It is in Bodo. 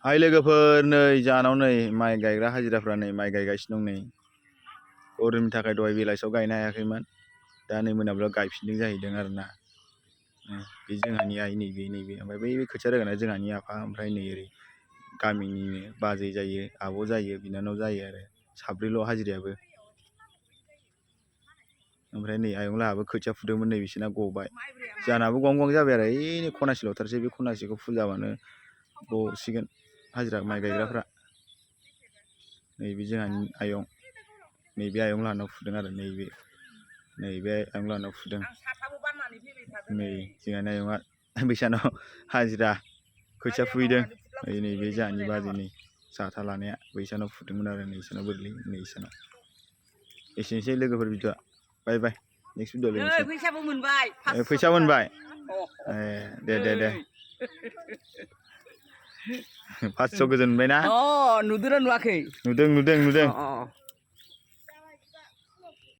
हाय लोगोफोर नै जाहानाव नै माइ गायग्रा हाजिराफ्रा नै माइ गायगासिनो दं नै गरमनि थाखाय दहाय बेलासियाव गायनो हायाखैमोन दा नै मोनाबिलियाव गायफिनदों जाहैदों आरोना बे जोंहानि आइ नैबे ओमफ्राय बै खोथिया रोगानाया जोंहानि आफा ओमफ्राय नै ओरै गामिनिनो बाजै जायो आब' जायो बिनानाव जायो आरो साब्रैल' हाजिरायाबो ओमफ्राय नै आयंलाहाबो खोथिया फुदोंमोन नै बिसोरना गबाय जाहानाबो गं गं जाबाय आरो ओइ खनासेल'थारसै बे खनासेखौ फुल जाबानो गसिगोन हाजिरा माइ गायग्राफ्रा नैबे जोंहानि आयं नैबे आयंलाहानाव फुदों आरो नैबे आयंलाहानाव फुदों नै जोंहानि आयंआ बैसानाव हाजिरा खोथिया फुहैदों नैबे जोंहानि बाजैनि साथा लानाया बैसानाव फुदोंमोन आरो नै इसानाव गोरलै नै इसानाव एसेनोसै लोगोफोर भिडिअ'आ बाय बाय नेक्स्ट भिडिअ लोगो मोनसै फैसा मोनबाय दे 500 गोजोन मोनबाय ना नुदोंना नुवाखै नुदों